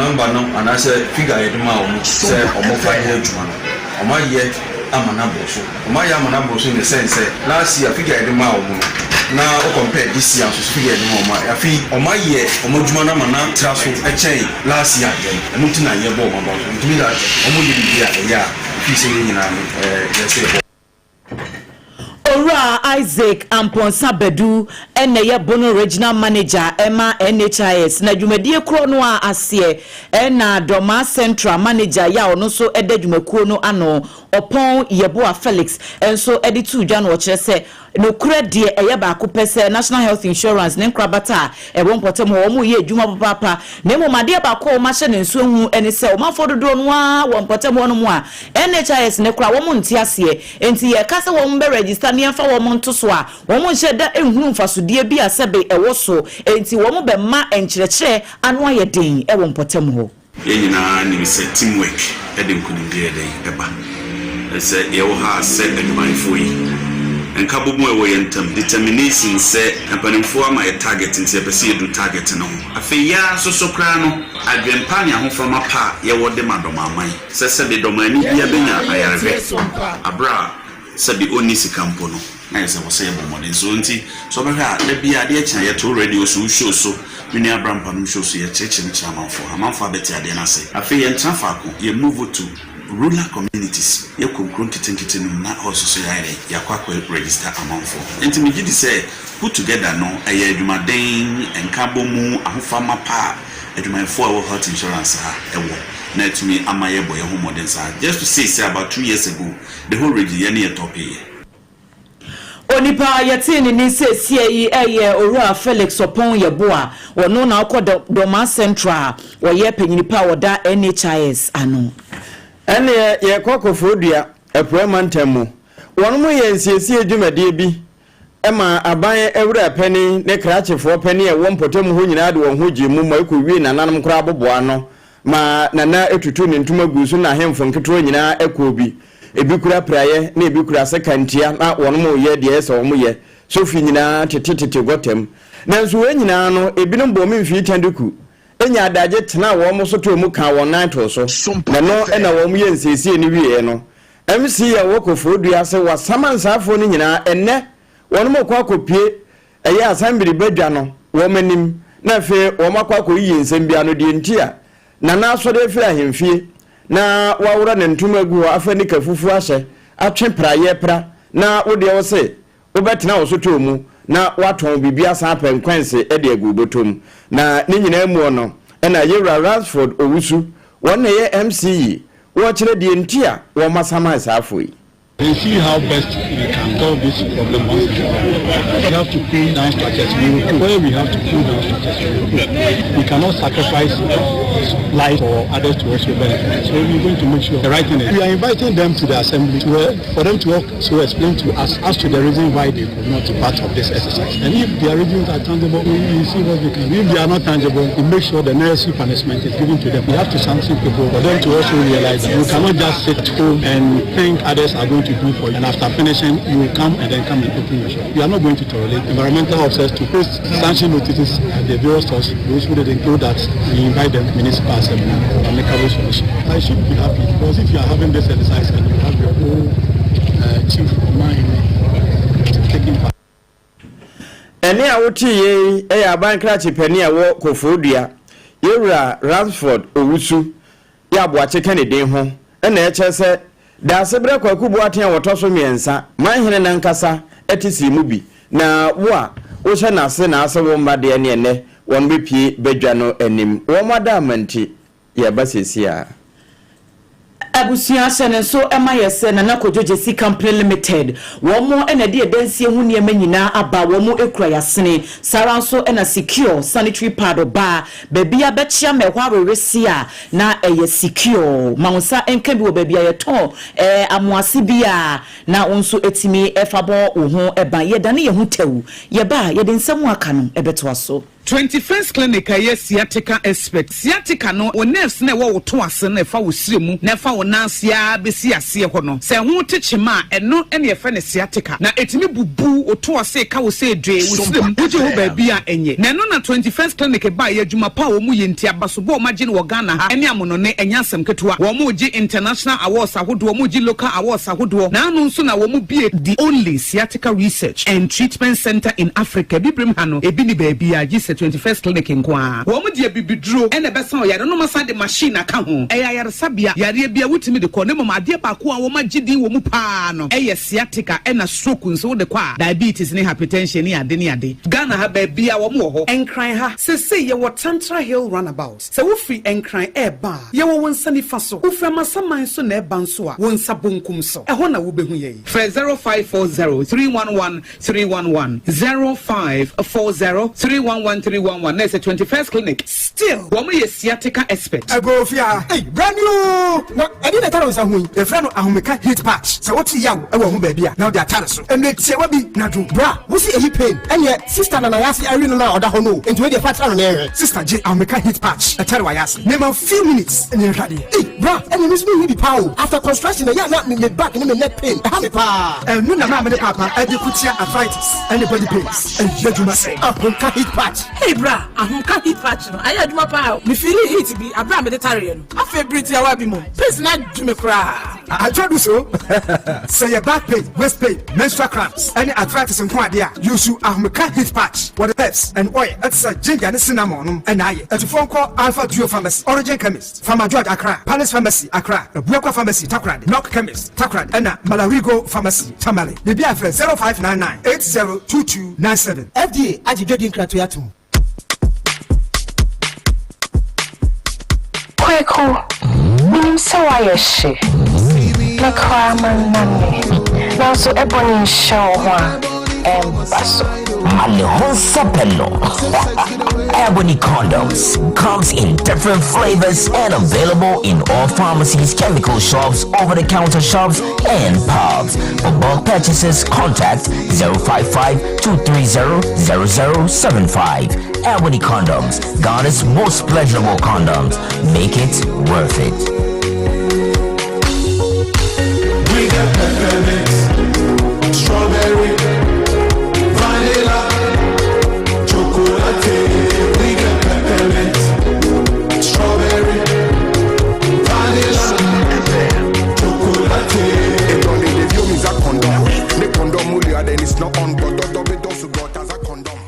number no anaasɛ figure a yɛde maa wɔn sɛ wɔn fa nyɛ adwuma no wɔn ayɛ ama no aboro so. Wɔayɛ ama no aboro so in the sense sɛ last year figure a yɛde maa wɔn no na wo compare this year nso so figure a yɛde maa wɔn a afei wɔayɛ wɔn adwuma no ama no atra so kyɛn last year deɛ no, ɛno nti na yɛbɔ wɔn aba so. It means that wɔyɛ biribi a ɛyɛ a ɛfiri sɛ yɛn nyinaa no yɛ sɛ yɛbɔ. Owura Isaac Amponsah Badu na ɛyɛ Bono Regional Manager ma NHIS, na dwumadie korɔ no ara aseɛ na Dormaa Central Manager yi a ɔno nso da dwumakuo no ano, Ɔpɔn Yeboah Felix nso de too dwa na ɔkyerɛ sɛ Nokorɛ deɛ ɛyɛ baako pɛ sɛ National Health Insurance ne nkorabata a ɛwɔ mpɔtam hɔ wɔn reyɛ adwuma papaapa na mmom adeɛ baako a wɔn ahyɛ no nso ahu ne sɛ ɔmanfoɔ dodoɔ no ara wɔ mpɔtam hɔ nom a NHIS no koraa wɔn nte aseɛ enti yɛka sɛ wɔn bɛ register na yɛmfa wɔn nto so a wɔn nhyɛ da nhunu mfasodeɛ bi a sɛbe ɛwɔ so enti wɔn bɛma nkyerɛkyerɛ ano ayɛ den wɔ mpɔtam hɔ. Yɛn nyinaa nim sɛ team work de nkunimdie yɛ dɛn? Ɛba. Sɛ yɛwɔ ha sɛ adwumayɛfoɔ yi, nkabom a ɛwɔ yɛn ntam, determination sɛ mpanimfoɔ ama yɛ target nti yɛpɛ sɛ yɛduru target no ho. Afei yɛn ara nso so koraa no, adwempa ne ahofama pa a yɛwɔ de ma dɔm aman, sɛ sɛbe dɔmani biara bɛnya ayarehwɛ aberɛ a sɛbe ɔnni sika mpo no, na ayɛ sɛ ɛwɔ sɛ yɛbɔ mmɔden. So nti, sɛ wobɛhwɛ a, da biara adeɛ kye a, yɛto radio so, wo show so, me nua bra mpanom show so, yɛkyerɛkyerɛ mu kyerɛ amanfoɔ. Amanfoɔ abɛte adeɛ no ase. Afei yɛntena faako, yɛ move to rural communities, yɛkɔ nkuro nketenkete no mu na hɔ nso so yɛayɛ dɛn, yɛakɔ akɔ register amanfoɔ. Nti megye di sɛ put together no, ɛyɛ adwumaden, nkabɔmu, ahofama pa a adwumayɛfoɔ a ɛwɔ health insurance ha wɔ na atumi ama yɛbɔ yɛn ho mmɔden saa. Just to say sɛ about 2 years ago, the whole region yɛne yɛ top yɛ. Onipa a yɛtee ne ne seesie yi yɛ Owura Felix Ɔpɔn Yɛboa. Wɔno na ɔkɔ Dɔma Central a wɔyɛ panyinipa a wɔda NHIS ano. Ɛneɛ yɛkɔ Koforidua, Apueɛ Mantam mu. Wɔn yɛ nsiesie dwumadie bi ma aban awura panin ne krakyefoɔ panin a ɛwɔ mpɔtam hɔ nyinaa de wɔn ho gye mu ma ɛkɔwie nananom koraa aboboa ano ma nana etutu ne ntoma gu so na ahemfo nketewa nyinaa ɛkɔɔ bi. Ebi kura praeɛ na ebi kura sekantia na wɔn mo yɛ deɛ ɛsɛ wɔn yɛ. Sofi nyinaa tetetete gɔtam. Nanso wɔn nyinaa no, ebinom bɔ wɔn mfii tandiku enya adagye tena wɔn so to mu ka wɔn nan to so. Na no ɛna wɔn yɛ nsiesie no wieɛ no, MC a ɛwɔ Koforidua ase wasama nsaafoɔ no nyinaa. Ɛnnɛ wɔn mo kɔ akɔpie ɛyɛ asambiri badwa no wɔn anim na afei wɔn akɔ akɔyiyi nsɛm bi ano deɛ nti a Nana asɔre afiri ahemfie na waworɔ ne ntoma agu hɔ, afa nika fufuo ahyɛ, atwe praeɛ pra, na wo deɛ wo se wobɛtena wo sotɔɔ mu na woatɔn biribi asan apɛ nkwanse de agu wo bɔtɔ mu. Na ne nyinaa muɔ no ɛna Yewura Ransford Owusu, wɔn na ɛyɛ MC yi, wɔkyerɛ deɛ nti a wɔn asaman saa afoɔ yi. And see how best we can solve this problem once and for all. We have to pull down structures. We will pull. Where we have to pull down structures, we will pull. We cannot sacrifice life for others to also benefit. So we're going to make sure the right thing is. We are inviting them to the assembly for them to also explain to us as to the reason why they could not be part of this exercise. And if their reasons are tangible, we see what we can do. If they are not tangible, we make sure the necessary punishment is given to them. We have to sanction people for them to also realize that you cannot just sit home and think others are going to do for you. And after finishing, you will come and then come and open your shop. We are not going to tolerate environmental officers to post sanction notices at the various stores. Those who didn't include that, we invite them to municipal assembly for amicable solution. I should be happy because if you are having this exercise and you have your own chief of mine taking part. Ɛne a wote yei yɛ aban krakye panin a ɛwɔ Koforidua, Yɛwura Ransford Owusu, yɛ aboakye ka ne din ho, ɛna ɛkyerɛ sɛ Daasebrɛ Kwaku Boateng a wɔtɔ so mmiɛnsa, manhene nankasa te sii mu bi, na wo a wohyɛ n'ase na ase wo mma deɛ ne ɛnnɛ wɔn bɛpue badwa no anim. Wɔn adaama nti, yɛreba seesei ara. Abusua hyɛ ne nso ma yɛ sɛ Nana Kojo Gyesi Company Limited wɔn na ɛde adansie ho nneɛma nyinaa aba, wɔn kura yasene. Saa ara nso na Secure sanitary pad ɔbaa baabi a bɛkyea ma ɛhɔ awewese a na ɛyɛ secure. Ma wo nsa nka bi wɔ baabi a yɛtɔn amoase bi a na wo nso ɛtumi fa bɔ wo ho ban. Yɛdane yɛn ho tɛw, yɛba a yɛde nsɛm a aka no ɛbɛtoa so. 21st Clinic a ɛyɛ sciatica expert. Sciatica no, wo nerves na ɛwɔ wo to ase no ɛfa wo srɛ mu na ɛfa wo nan ase ara bɛsi aseɛ hɔ no. Sɛ ɛho te kyema a, ɛno na yɛfrɛ no sciatica. Na ɛtumi bubu wo to ase ka wo sɛ dwee, wo srɛ mu, wogye hɔ baabi a ɛnyɛ. Na ɛno na 21st Clinic baeɛ, adwuma pa a wɔn yɛ nti, abasobɔ a wɔagye no wɔ Ghana ha ne amonone, ɛnyɛ asɛm ketewa. Wɔregye international awards ahodoɔ, wɔregye local awards ahodoɔ. Na ano nso na wɔbue the only sciatica research and treatment centre in Africa. Abibirem ha no, ebi nni baabiara gye sɛ. sɛ 21st Clinic nko ara. Wɔn de abibiduro na ɛbɛsa wo yare na wɔasan de machine aka ho. Ɛyɛ ayaresabea. Yareɛ biara wotumi de kɔ na mmom adeɛ baako a wɔagye din wɔ mu pa ara no yɛ sciatica ɛna stroke nso wode kɔ a, diabetes ne hypertension ne ade ne ade. Ghana ha baabiara wɔn wɔ hɔ. Nkran ha sesei yɛwɔ Tantra Hill Runabout. Sɛ wofiri Nkran reba a, yɛwɔ wo nsa nifa so. Wofiri Amasaman nso na ɛreba nso a, wo nsa bonkum so. Ɛhɔ na wobɛhu yɛn. Frɛ 0540 311 311, 0540 311 311 na ɛsɛ 21st Clinic. Still, wɔn yɛ sciatica expert. Agofia, ei, bra ni oo! Na ɛdeɛn na ɛtare wo nsa ho yi? Yɛfrɛ no ahomeka heat patch. Sɛ wote yaw wɔ wo ho baabi a, na wode atare so. Mmerɛ tiawa bi na dwo. Bra, wo se ɛyi pain? Ɛneɛ sister na n'ayase awe no no a ɔda hɔ no o, enti wei deɛ fa tra no na yɛnhwɛ. Sister gye ahomeka heat patch ɛtare w'ayase. Mema wo few minutes na yɛnhwɛ adeɛ. Ei, bra, ɛneɛ me nso menni bi paa o. After construction ɛyɛ a na me back ne me neck pain ɛha me paa. Ɛno na maame ne paapa ɛde ko tia arthritis ɛne body pains. Ɛyɛ adwuma sɛn? Ahomka heat patch. Hey bra, ahomka heat patch no ayɛ adwuma paa o. Me feeli heat bi abere a mede tareɛ no. Afei bere tiawa bi mu, pains no adwo me koraa. Atwa du so. Sɛ yɛ back pain, waist pain, menstrual cramps, ɛne arthritis nko adeɛ a, use Ahomeka heat patch. Wɔde herbs and oil ɛte sɛ ginger ne cinnamon nom ɛna ayɛ. Atufoɔ nkɔ Alpha Duo Pharmacy, Origin Chemist, Farmer George Accra, Palace Pharmacy Accra, Abuakwa Pharmacy Takoradi, Knock Chemist Takoradi, ɛna Malarigo Pharmacy Tamale. Biribiara frɛ 0599 802297. FDA agye dwadi nkratoe atom. Kweku, menim sɛ woayɛ hye, me koraa mannane, nanso ɛbɔne nhyɛ wo ho a, ɛmba so. Ma ne ho nsɛpɛ no. Ebony condoms comes in different flavors and available in all pharmacies, chemical shops, over-the-counter shops, and pubs. For bulk purchases, contact 055 230 0075. Ebony condoms, Ghana's most pleasurable condoms. Make it worth it. We got peppermint, strawberry, vanilla, chocolate. We got peppermint, strawberry, vanilla, chocolate. Then it's not on, but as a condom.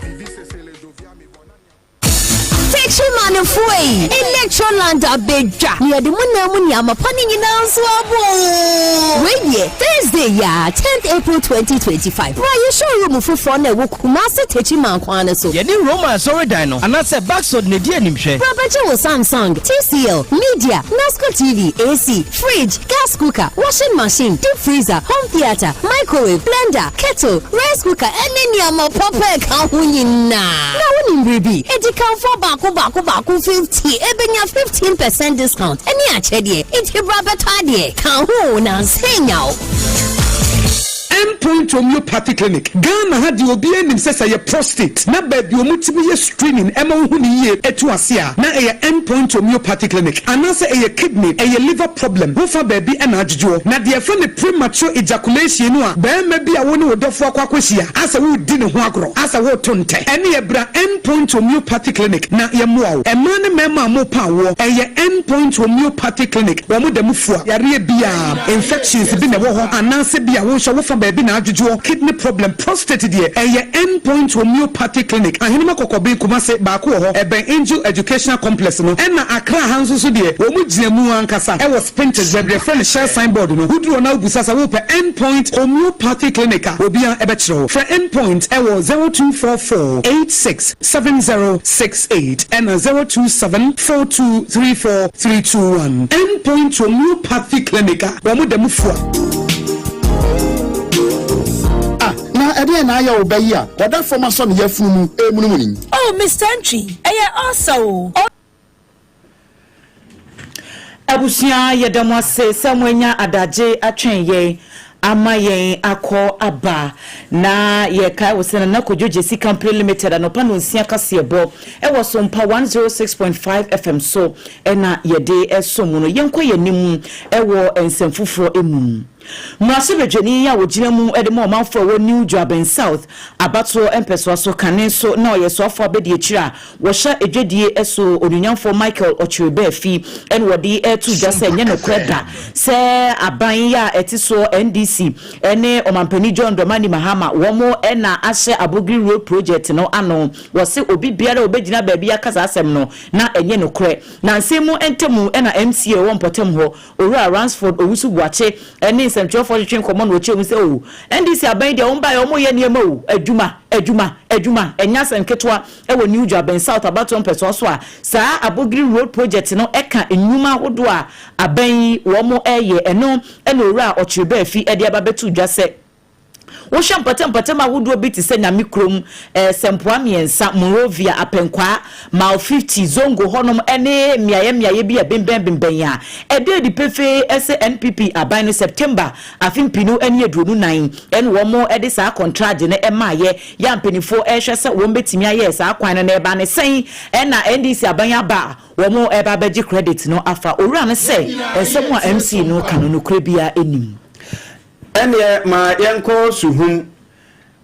Techimanfoɔ yi, Electroland abɛdwa na yɛde mo nan mu nneɛma pa no nyinaa nso abɔ o. Wei deɛ, Thursday yi ara, 10th April 2025, bra yɛ showroom foforɔ no a ɛwɔ Kumasi Techiman kwan no so. Yɛne Roma asɔredan no anaasɛ Baxod na edi animhwɛ. Bra bɛgye wo Samsung, TCL, Media, Nasco TV, AC, fridge, gas cooker, washing machine, deep freezer, home theatre, microwave, blender, kettle, rice cooker ɛne nneɛma papa a ɛka ho nyinaa. Na wonim biribi? Adikanfoɔ baako baako baako 50 ɛbɛnya 15% discount ɛne akyɛdeɛ. Nti bra bɛtɔ adeɛ. Ka ho o, na ansa nya wo. Endpoint Homeopathy Clinic, Ghana ha deɛ obiara nim sɛ sɛ ɛyɛ prostate na baabi a wɔtumi yɛ screening ɛma wohu no yie ɛtu ase a na ɛyɛ Endpoint Homeopathy Clinic anaasɛ ɛyɛ kidney, ɛyɛ liver problem wofa baabi ɛna adwodwoɔ. Na deɛ yɛfrɛ no premature ejaculation no a barima bi a wo ne wo dɔfoɔ akɔ akɔhyia asɛ woredi ne ho agorɔ asɛ woreto ntɛ ɛneɛ bra Endpoint Homeopathy Clinic na yɛmmoa wo. Mmaa ne mmarima a mopa awoɔ ɛyɛ Endpoint Homeopathy Clinic wɔn da mu fua yareɛ biara, infections bi na ɛwɔ hɔ anaasɛ bi a wo nso wofa baabi na adwodwoɔ, kidney problem, prostate deɛ ɛyɛ End Point Homeopathy Clinic, Ahenema Kɔkɔben, Kumasi, baako wɔ hɔ, ɛbɛn Angel Educational Complex no, ɛna Accra ha nso so deɛ wɔn gyina mu ankasa ɛwɔ Spintex, baabi yɛfrɛ no Shell sign board no, woduru hɔ na wobisa sɛ wopɛ End Point Homeopathy Clinic a, obiara ɛbɛkyerɛ wo. Frɛ End Point ɛwɔ 0244 86 7068 ɛna 027 42 34 321. End Point Homeopathy Clinic a wɔn da mu fua. Ah, na ɛdeɛn na ayɛ wo ba yi a ɔda fam asɔ ne yafunu mu remunumunu yi? Oh, Mister Antwi, ɛyɛ ulcer o. Abusua yɛda mo ase sɛ moanya adagye atwɛn yɛn ama yɛn akɔ aba. Na yɛkae wo sɛ Nana Kojo Gyesi Company Limited anɔpa nonsia kaseɛbɔ ɛwɔ Sompa 106.5 FM so na yɛde ɛso mu no. Yɛnkɔ yɛn anim ɛwɔ nsɛm foforɔ mu. Mmarahyɛbadwani yi a ɔgyina mu de ma ɔmanfoɔ a ɛwɔ New Juaben South abatoɔ mpɛsoa so kane nso na ɔyɛ soafoɔ abadiakyire a wɔhyɛ adwadie so Onuonyamfoɔ Michael Okyere Baafi na wɔde reto dwa sɛ ɛnyɛ nokorɛ da sɛ aban yi a ɛte soɔ NDC ne Ɔmanpanin John Dramani Mahama wɔn na ahyɛ Abogiri Road Project no ano. Wɔse obi biara a ɔbɛgyina baabi aka saa asɛm no na ɛnyɛ nokorɛ. Nansa yi mu ntamu na MCA a ɛwɔ mpɔtam hɔ Owura Ransford Owusu Boakye ne nsɛmtwerɛfoɔ twetwe nkɔmmɔ na ɔkyerɛ mu sɛ oh, NDC aban yi deɛ wɔn baeɛ wɔn reyɛ nneɛma o, adwuma, adwuma, adwuma, ɛnyɛ asɛm ketewa wɔ New Juaben South abatoɔ mpɛsoa so a saa Abogiri Road Project no ka nnwuma ahodoɔ a aban yi wɔn reyɛ, ɛno na Owura Ɔkyere Baafi de aba bɛto dwa sɛ. Wohwɛ mpɔtam-mpɔtam ahodoɔ bi te sɛ Nyame Kurom, Sɛmpoa Mmiɛnsa, Monrovia, Apɛnkwaa, Mile 50, Zongo hɔnom ne mmeaeɛ-mmeaeɛ bi a ɛbembɛn-bembɛn a, ɛda adi pefee sɛ NPP aban no September afe mpenu ne 24 na wɔn de saa kɔntragye no maeɛ yɛ a mpaninfoɔ rehwɛ sɛ wɔn bɛtumi ayɛ saa kwan no na ɛbaa no sɛn na NDC aban aba a wɔn reba abɛgye credit no afa Owura no sɛ nsɛm a MC no reka no nokorɛ biara nnim. Ɛnneɛ ma yɛnkɔ Suhum.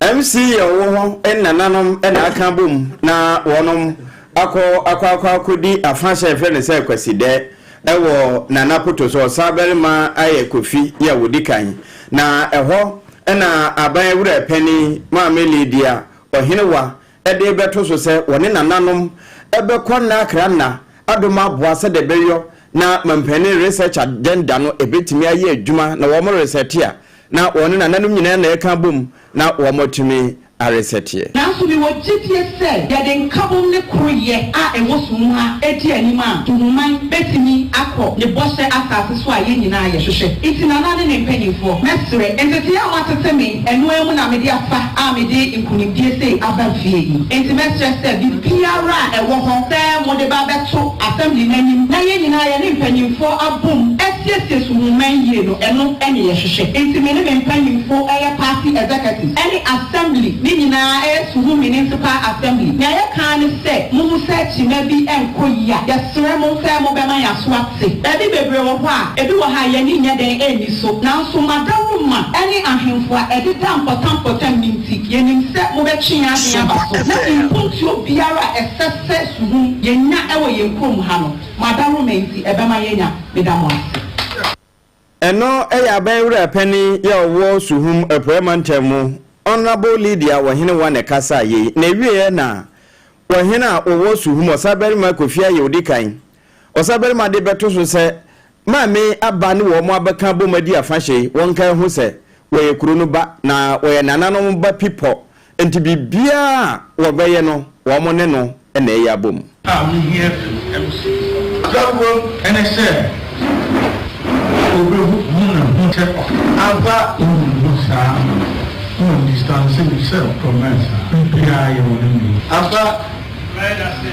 MC yɛ ɔwɔ hɔ nananom na aka abom na wɔnom akɔ akɔ akɔ akɔdi afahyɛ a yɛfrɛ no sɛ Kwasidɛ wɔ Nana Koto so. Ɔsabarima ayɛ Kofi yɛ a wɔdi kan. Na ɛhɔ na aban awura panin Maame Lydia Ɔhenewa de rebɛto so sɛ wɔne nananom bɛkɔ nna akra nna adom aboa sɛdeɛ ɛbɛyɔ na mampanin research agenda no ɛbɛtumi ayɛ adwuma na wɔn resɛte a na wɔne nananom nyinaa na ɛka abom na wɔn atumi aresɛteɛ. Nanso mewɔ gyidie sɛ yɛde nkabom ne koroyɛ a ɛwɔ Suhum ha di anim a, Suhuman bɛtumi akɔ ne bɔhyɛ asase so a yɛn nyinaa yɛhwehwɛ. Nti Nana ne ne mpanyinfoɔ, mɛsrɛ, ntetee a moatete me, ɛno ara mu na mede afa a mede nkunimdie sei aba fie yi. Enti mɛsrɛ sɛ biribiara a ɛwɔ hɔ sɛ mode ba bɛto Assembly no anim na yɛn nyinaa yɛne mpanyimfoɔ abom asiesie Suhumman yie no, ɛno ne yɛhwehwɛ. Enti me ne me mpanyimfo ɛyɛ Party Executives ɛne Assembly no nyinaa ɛyɛ Suhum Municipal Assembly, nea yɛka ara ne sɛ mohu sɛ kyima bi nkɔ yie a, yɛsrɛ mo sɛ mobɛma yɛn aso ate. Baabi bebree wɔ hɔ a, ebi wɔ hɔ a yɛn ani nyɛ dɛn nni so, nanso mo adaworoma ne ahemfo a ɛdeda mpɔtam-mpɔtam no nti, yenim sɛ mobɛtwe yɛn adwene aba so, na mpontuo biara a ɛsɛ sɛ suhum yɛnya wɔ yɛn kurom ha no, mo adaworoma nti, ɛbɛma yɛanya. Meda mo ase. Ɛno yɛ aban wura panin yɛ ɔwɔ Suhum Apueɛ Mantam mu, Honourable Lydia Ɔhenewa na ɛkasaa yei, na ɛwieɛ na Ɔhene a ɔwɔ Suhum, Ɔsabarima Kofi Ayew Dikan, Ɔsabarima de bɛto so sɛ Maame aba ne wɔn abɛka abom adi afahyɛ yi, wɔnka ahu sɛ wɔyɛ kuro no ba na wɔyɛ nananom ba pipɔ, nti biribiara a wɔbɛyɛ no wɔn ne no na ɛyɛ abom. A mehia firi MC hɔ ne sɛ obehu ne ho sɛ ampa ohu ne ho saa na ɔdistance himself from us a, biribiara yɛ wɔ ne mu. Ampa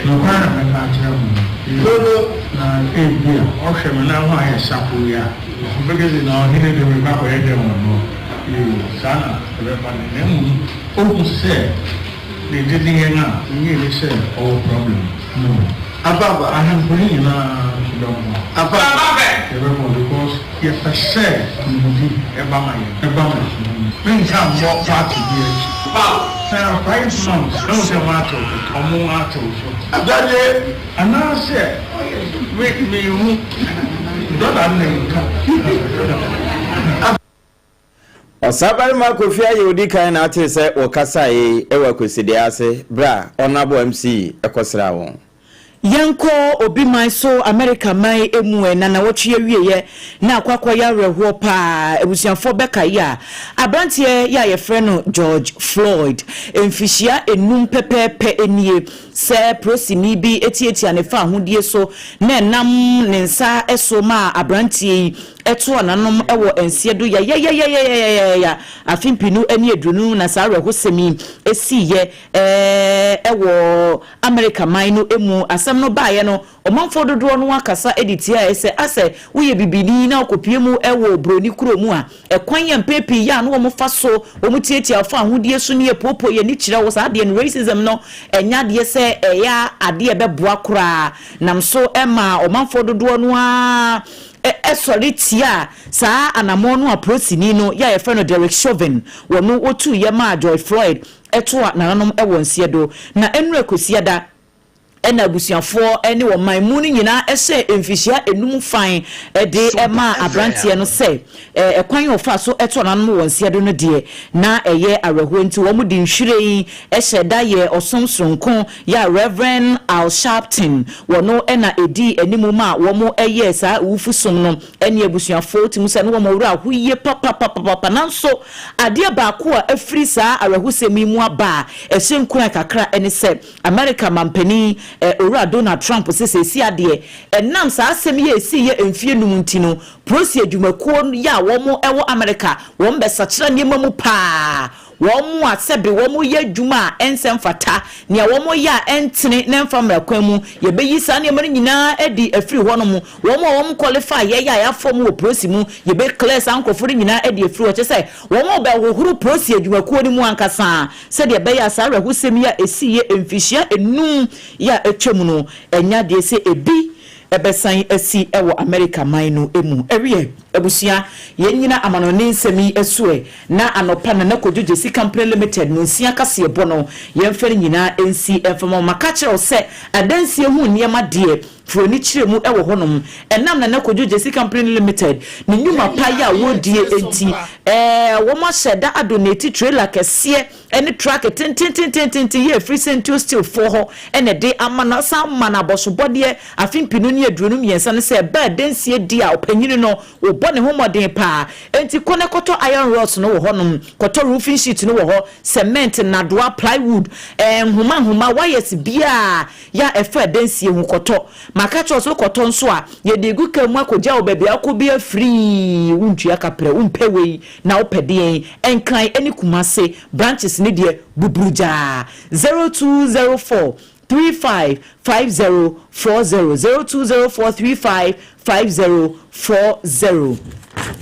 Nokware na mɛka akyerɛ mo no, dodo na ebia ɔhwɛ me nan ho ayɛ sapoo yi a, ɔbɛka se, 'Na ɔhene de me ba akɔyɛ dɛn wɔ hɔ? Yiw, saa na ɛbɛba no. Na mmom ohu sɛ ne gyidi yɛn a, minnye nni sɛ ɔwɔ problem. No. Ahemfo no nyinaa nso bɛboa. Yɛbɛboa because yɛpɛ sɛ nkonimdi ba ma yɛn, ɛba ma yɛn mu. Menka mmɔ party bi akyi. Na 5 months na wohu sɛ wɔatew so, ɔmo atew so. Anaasɛ me menhu dɔla no na nka. Ɔsabarima Kofi Ayew di kan na atee sɛ wɔkasae wɔ Akwasidae ase bere a Honourable MC kɔsraa wɔn. Yɛnkɔ obi man so, Amerika man mu ɛ, na nawɔtwe awieɛ na akɔ akɔyɛ awerɛhoɔ paa. Abusuafoɔ bɛkae a, aberanteɛ yɛ a yɛfrɛ no George Floyd, mfihyia nnum pɛpɛɛpɛ nie sɛ prosini bi tiatia ne faahodie so na ɛnam ne nsa so maa aberanteɛ yi toa n'anom wɔ nseɛ do yayayayayayaya. Afe mpenu ne aduonu na saa awerɛhosɛm yi siiɛ wɔ Amerika man no mu. Asɛm no baeɛ no, ɔmanfoɔ dodoɔ no ara kasa de tiaeɛ sɛ, asɛ woyɛ bibini na wokɔpue mu wɔ buroni kuro mu a, ɛkwan a mpɛn pii yɛ a na wɔfa so, wɔtiatia wo fa ahodie so ne yɛpoopoo yɛn ani kyerɛ wo, saa adeɛ no, racism no, ɛnyɛ adeɛ sɛ ɛyɛ adeɛ a ɛbɛboa koraa. Nam so maa ɔmanfoɔ dodoɔ no ara. sɔre tiaa saa anammɔn no a polisini no yɛ a yɛfrɛ no Derek Chauvin wɔ no wɔtuiɛ maa George Floyd toa nananom wɔ nseɛ do. Na nnura Kwasiada na abusuafoɔ ne ɔman mu no nyinaa hyɛɛ mfihyia enum fan de maa aberanteɛ no sɛ ɛkwan a ɔfaa so toa nananom wɔ nseɛ do no deɛ na ɛyɛ awerɛhoɔ nti wɔde nhwiren hyɛɛ da yɛɛ ɔsom soronko yɛ a Rev. Al Sharpton wɔ no na ɛdii anim maa wɔyɛɛ saa awufo som no ne abusuafoɔ te mu sɛ na wɔn werɛ aho yie papapapapa. Nanso adeɛ baako a afiri saa awerɛhosɛm yi mu aba a ɛhyɛ nkuran kakra ne sɛ Amerika mampanin Owura Donald Trump se seesei adeɛ ɛnam saa asɛm yi a ɛsiiɛ mfeɛ num nti no polisi adwumakuo yi a wɔn wɔ Amerika wɔn bɛsakyera nneɛma mu paa. Wɔn a sɛbe wɔyɛ adwuma a ɛnsɛ mfata, nea wɔyɛ a ɛntene na ɛmfa mmara kwan mu, yɛbɛyi saa nneɛma no nyinaa adi afiri hɔnom. Wɔn a wɔn qualify yɛyɛ a yɛafa wɔn wɔ polisi mu, yɛbɛ clear saa nkorɔfoɔ no nyinaa adi afiri hɔ. Kyerɛ sɛ, wɔrebɛhohoro polisi adwumakuo no mu ankasa sɛdeɛ ɛbɛyɛ a saa awerɛhosɛm yi a ɛsiiɛ mfirihyia nnum yi a atwam no, ɛnyɛ adeɛ sɛ ebi bɛsan asi wɔ Amerika man no mu. Ɛwiɛ, abusua, yɛn nyina amanɔne nsɛm yi so ɛ. Na anɔpa Nana Kojo Gyasi Company Limited nonsia kaseɛbɔ no, yɛmfa ne nyinaa nsi mfa ma wo. Maka akyerɛ wo sɛ adansie ho nneɛma deɛ, fa w'ani kyerɛ mu wɔ hɔnom. Ɛnam Nana Kojo Gyasi Company Limited ne nnwuma pa yi a wɔredie nti, ɛɛ, wɔahyɛ da adonate trailer kɛseɛ ne truck tententententen yi a ɛfiri Sentio Steel foɔ hɔ na ɛde ama no asan ama no abɔsobɔdeɛ afe mpenu ne 23 no sɛ ɛba adansie di a ɔpanyini no wɔbɔ ne ho mmɔden paa enti kɔ na kɔtɔ iron rods no wɔ hɔnom kɔtɔ roofing sheet no wɔ hɔ cement nnadoa plywood ɛɛ nhoma nhoma wires biaa yɛ a ɛfa adansie ho kɔtɔ maka kyerɛ wo sɛ wokɔtɔ nso a yɛde gu car mu akɔgya wɔ baabi a wokɔ biaa free wontua kaprɛ wompɛ wei Na wopɛ deɛn? Nkran ne Kumase branches no deɛ buburugyaa. 0204 35 50 40 0204 35 50 40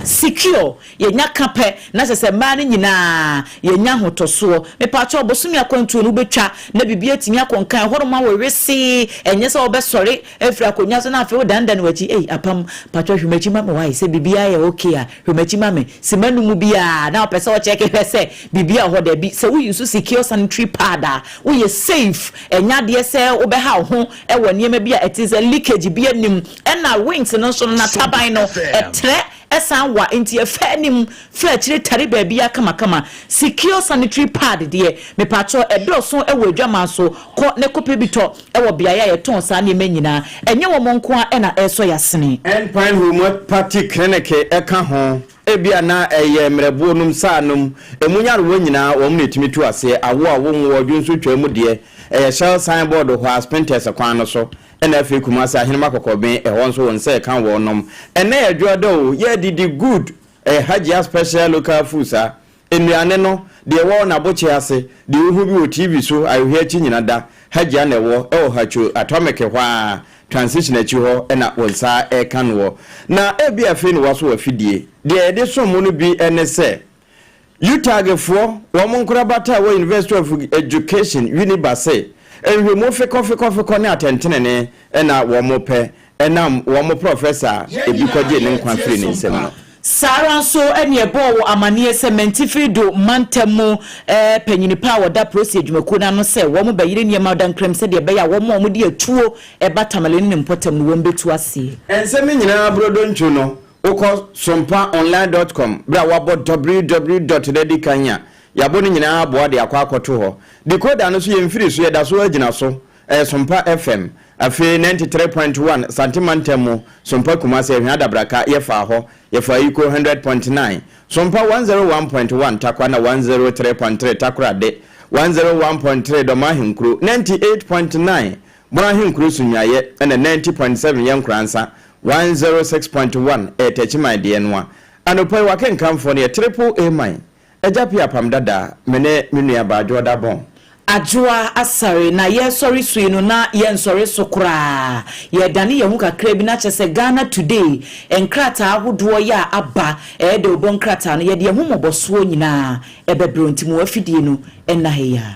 Secure, yɛnya ka pɛ na kyerɛ sɛ mmaa no nyinaa yɛnya ahotɔsoɔ. Mepaakyɛw bosome akwantuo no wobɛtwa na biribi atumi akɔ nkan ɛhɔnom awɔ wesee ɛnyɛ sɛ wobɛsɔre afiri akonnwa so na afei wodandane w'akyi ei apam pakyɛw hwɛ m'akyi ma me wae sɛ biribiara yɛ okay a Hwɛ m'akyi ma me sima no mu bi a na ɔpɛ sɛ ɔkyɛke hwɛ sɛ biribi wɔ hɔ dabi. Sɛ wo use secure sanitary pad a, woyɛ safe. Ɛnyɛ adeɛ sɛ wobɛha wo ho wɔ nneɛma bi a ɛte sɛ leakage bi anim. Ɛna wings no nso no n'ataban no ɛtrɛ ɛsan wa nti ɛfa anim fa akyire tare baabiara kamakama. Secure sanitary pad deɛ mepakyɛw ɛdɔɔso wɔ adwaman so. Kɔ na kɔpɛ bi tɔ. Wɔ beaeɛ a yɛtɔn saa nneɛma nyinaa, ɛnyɛ wɔn nko ara na ɛresɔ yɛn asene. Endpoint Homeopathy Clinic ka ho. Ebia na ɛyɛ mmerɛboɔ nom, saa nom, ɛmu nyarewa nyinaa wɔn na ɛtumi tu aseɛ, awo a wonwoɔ, dwonsotwaa mu deɛ, ɛyɛ Shell sign board hɔ a, Spintex kwan no so, ɛna afei Kumasi Ahenema Kɔkɔben, ɛhɔ nso wɔn nsa ɛka wɔn nom. Ɛnnɛ yɛ dwoada o, yɛredidi good, ɛyɛ Hajia Special Local Foods a, Nnuane no, deɛ ɛwɔ n'abokyɛ ase, deɛ wohu bi wɔ TV so, ahwehwɛ akyi nyina da, Hajia na ɛwɔ, ɛwɔ Hacho Atomic hɔ ara, transition akyi hɔ na wo nsa reka noɔ. Na ebia afei na woaso w'afidie. Deɛ yɛde som mo no bi ne sɛ, UTAG foɔ, wɔn nkorabata a ɛwɔ University of Education, Winneba se, nhwɛmu fekɔfekɔfekɔ ne atɛntenenee na wɔpɛ, ɛnam wɔn prɔfɛsa a ebi kɔgyee ne nkwa firii ne nsam no. Saa ara nso na ɛbɔɔ wɔ amaneɛ sɛ Mantifi Do mantam mu panyini pa a ɔda polisi adwumakuo no ano sɛ wɔn bɛyere nneɛma dankram sɛdeɛ ɛbɛyɛ a wɔn a wɔde atuo ba Tamale ne ne mpɔtam no wɔn bɛtu aseɛ. Nsɛm yi nyinaa brodontwo no, wokɔ sompaonline dot com berɛ a woabɔ www dot no adi kan a, yɛabɔ ne nyinaa aboa de akɔ akɔto hɔ. Decoder no nso yɛmfiri so, yɛda so ara gyina so. Ɛyɛ Sompa FM, afei 93.1 Sante Mantam mu, Sompa Kumasi, Ahwea Adabraka, yɛfaa hɔ, yɛfaa Ayiko 100.9, Sompa 101.1 Tarkwa na 103.3 Takorade, 101.3 Dɔma Ahenkuro, 98.9 Bono Ahenkuro Sunyuayɛ ɛna 90.7 yɛ Nkoransa, 106.1 ɛyɛ Takyiman deɛ noa. Anɔpa yi w'akenkanfoɔ no yɛ Triple A Man, Agya Pia Apam Dada, me ne me nua baa Adwoa Dabon. Adwoa Asare, na yɛresɔre so yi no na yɛnsɔre so koraa, yɛredane yɛn ho kakra bi na kyerɛ sɛ Ghana Today nkrataa ahodoɔ yi a aba, ɛyɛ dawubɔ nkrataa no, yɛde yɛn ho mmɔbɔsoɔ nyinaa ɛbɛbrɛ wo nti mo afidie no nna ha yi ara.